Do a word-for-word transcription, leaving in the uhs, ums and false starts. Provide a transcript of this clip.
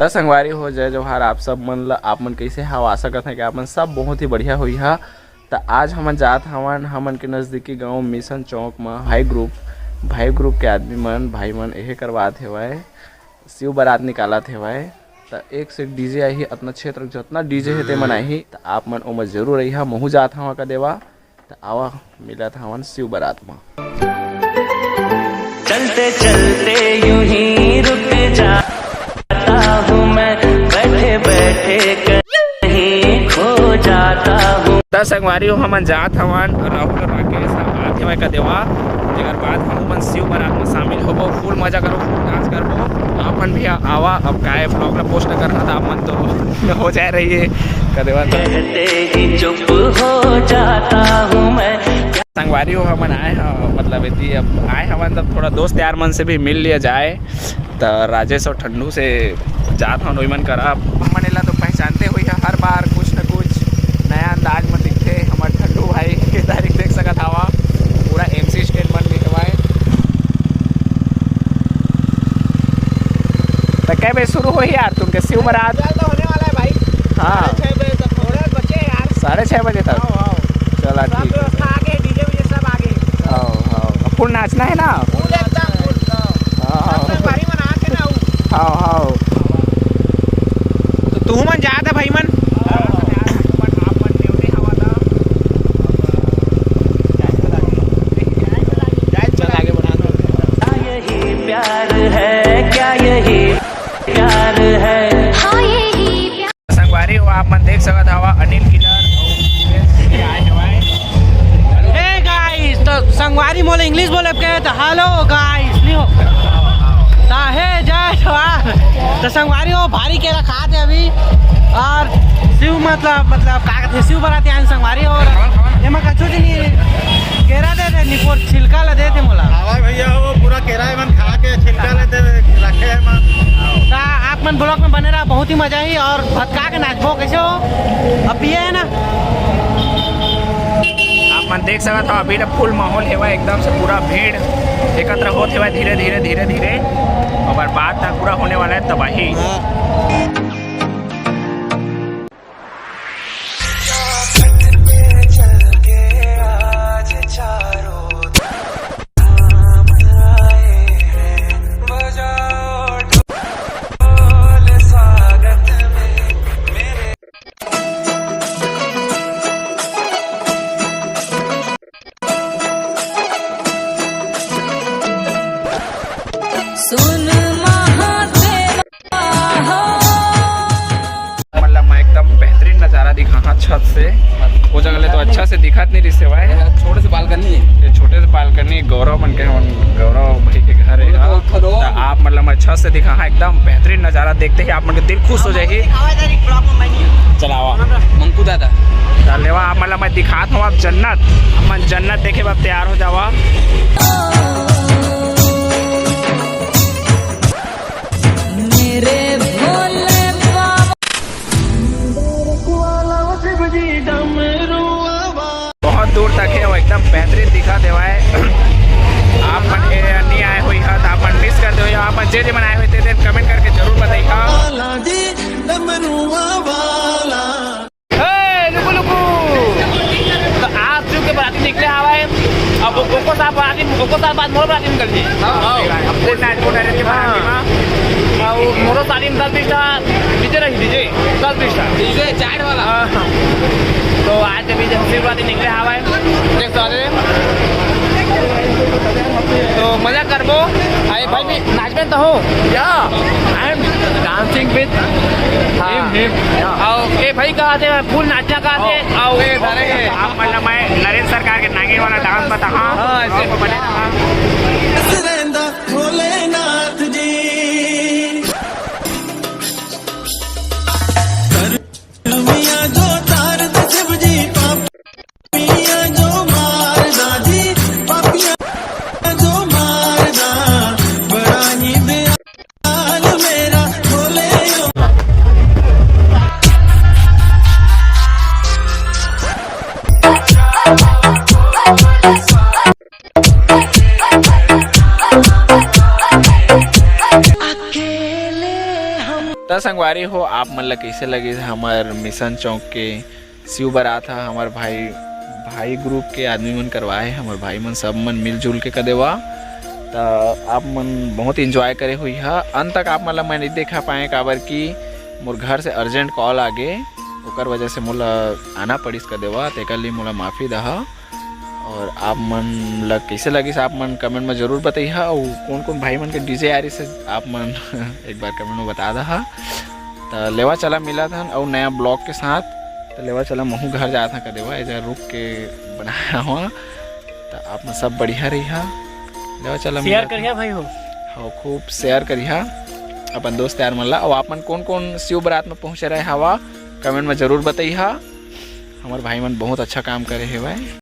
त संगवारी हो, जय जोहार आप सब मन ल। आप मन कइसे हव? आशा करत हन कि आप मन सब बहुत ही बढ़िया होई हा। त आज हमन जात हवन हमन के नजदीकी गांव मिशन चौक म भाई ग्रुप, भाई ग्रुप के आदमी मन, भाई मन एहे करवात हेवय, शिव बारात निकालत हेवय। त एक से एक डीजे आही, अतना क्षेत्र जतना डीजे हे ते मन आही। त आप मन ओमा जरूर रहिहा। महू जात हवं का देवा। त आवा, मिलत हवन शिव बारात म। चलते चलते यूं ही रुक जाता हूँ मैं, बैठे बैठे कहीं खो जाता हूँ। त संगवारी हो, हमन जात हवन, राहुल राकेश ह आत हेवय का देवा, जेकर बाद हमन शिव बारात म शामिल होबो, फुल मजा करबो, फुल डांस करबो। आप मन भी आवा। अब काय ब्लॉग ला पोस्ट करना था आप मन तो हो जाए रही है का देवा। कहते ही चुप हो जाता हूँ मैं। संगवारी हो, हमन आए ह, मतलब इति अब आए हवन, तब थोड़ा दोस्त यार मन से भी मिल लिया जाए। त राजेश और ठंडू से जात हन ओई मन करा। हमन एला तो पहचानते होई ह, हर बार कुछ न कुछ नया अंदाज में दिखथे हमर ठंडू भाई। ये तारीख देख सकत हवा, पूरा एमसी स्टैंड बन गे हवय। त कै बजे शुरू होही यार तुमके शिव बारात? फिलहाल तो होने वाला है भाई। हाँ। साढ़े छः बजे तक, थोड़ा बचे हैं यार। साढ़े छः बजे तक? हाँ, हाँ। चला, सब ठीक है। व्यवस्था आगे, डीजे वीजे सब आगे। हाँ, हाँ। अब फुल नाचना है ना? फुल एकदम फुल। हाँ, हाँ। सब भारी मनाते ना वो। हाँ, हाँ। तो तू मन जात है भाई मन? क्या यही प्यार है, क्या यही प्यार है? हाँ, यही प्यार। संगवारी हो, आप मन देख सकत हवा अनिल किलर अउ दिवेश भी आए हवय। Hey guys, तो संगवारी मोला इंग्लिश बोले के तो hello guys नहीं हो। ताहे जय सवार। तो संगवारी हो, भारी केरा खात है अभी। और शिव मतलब, मतलब का कहते, शिव बारात आए संगवारी हो। और एमा कछु जी नहीं, केरा दे दे, निपोर छिलका ला दे दे मोला। हवा भैया हो, पूरा केरा एमन खा के छिलका ला दे रखे है मन। ता आप मन ब्लॉग में बने रहा, बहुत ही मजा ही। और भतका के नाचबो, कैसे हो? अब पिए है ना? आप मन देख सकत हो, अभी ना फुल माहौल हेवय, एकदम से पूरा भीड़ एकत्र होत हेवय धीरे धीरे, धीरे धीरे। और बाद तक पूरा होने वाला है तबाही। सुन महादेवा हो। मतलब मैं एकदम बेहतरीन नजारा दिखाहा छत से। वो जगह ले तो अच्छा से दिखत नहीं रिस हे भाई। छोटे से बालकनी है। ये छोटे से बालकनी, गौरव मन के हमन, गौरव भाई के घर है। तो आप मतलब मैं छत से दिखाहा, एकदम बेहतरीन नजारा देखते ही आप मन के दिल खुश हो जाही। चलावा। मंकू दादा। त लेवा, आप मन ला मैं दिखात हूँ, आप जन्नत, हमन जन्नत देखे बर तैयार हो जावा। मेरे भोले बाबा। बहुत दूर तक है, वो एकदम बेहतरीन दिखा देवा है। आप मन ए, नहीं आए हुई है तो आप मन मिस कर दे हो, या आप मन जे जे मन आए हुए थे, थे कमेंट करके जरूर बताइएगा। ए, लुकु, लुकु। तो आज शिव के बराती निकले हवा है। अब ओको साथ बराती, ओको साथ बाद मोर बराती निकल जी। हाँ, हाँ। अब फुल नाच को डायरेक्ट के बराती हाँ। में। अब मोरो शादी में दस बीस टा डीजे रही, डीजे, दस बीस टा। डीजे चाट वाला। हाँ। तो आज अभी जब शिव बराती निकले हवा है, देख सकते हैं। तो मजा करबो। आए भाई भी नाच में तो हो। Yeah, I am dancing with him, him. Yeah. आओ, ए भाई कहा थे, फुल नाचना कहा थे। आओ, आओ, ए, अरे, आप मतलब मैं नरेंद्र सरकार के नागिन वाला डांस बताहा। हाँ, ऐसे। आपको बने रहा। भोलेनाथ जी। त संगवारी हो, आप मन ला कइसे लगिस हमर मिशन चौक के शिव बरात ह? हमर भाई, भाई ग्रुप के आदमी मन करवाए हे, हमर भाई मन सब मन मिलजुल के कर देवा। त आप मन बहुत एंजॉय करे हुई ह। अंत तक आप मन ला मैं नइ देखा पाए, काबर कि मोर घर से अर्जेंट कॉल आ गे, ओकर वजह से मोला आना पड़िस कर देवा, तेकर लिए मोला माफ़ी दहा। और आप मन ला कइसे लगिस, आप मन कमेंट में जरूर बताइहा। अउ कौन कौन भाई मन के डीजे आ रहिस हे, आप मन एक बार कमेंट में बता दहा। त लेवा चला मिलत हन अउ नया ब्लॉग के साथ। त लेवा चला महू घर जात हन कर देवा, एजा रुक के बनाया हुआ। त आप मन सब बढ़िया रहिहा। लेवा चला शेयर मिलत हन। करिहा भाई हो। हाँ, खूब शेयर करिहा अपन दोस्त यार मन ला। अउ आप मन कौन कौन शिव बरात में पहुँचे रहे हवा, कमेंट में जरूर बताइहा। हमर भाई मन बहुत अच्छा काम करे हेवय।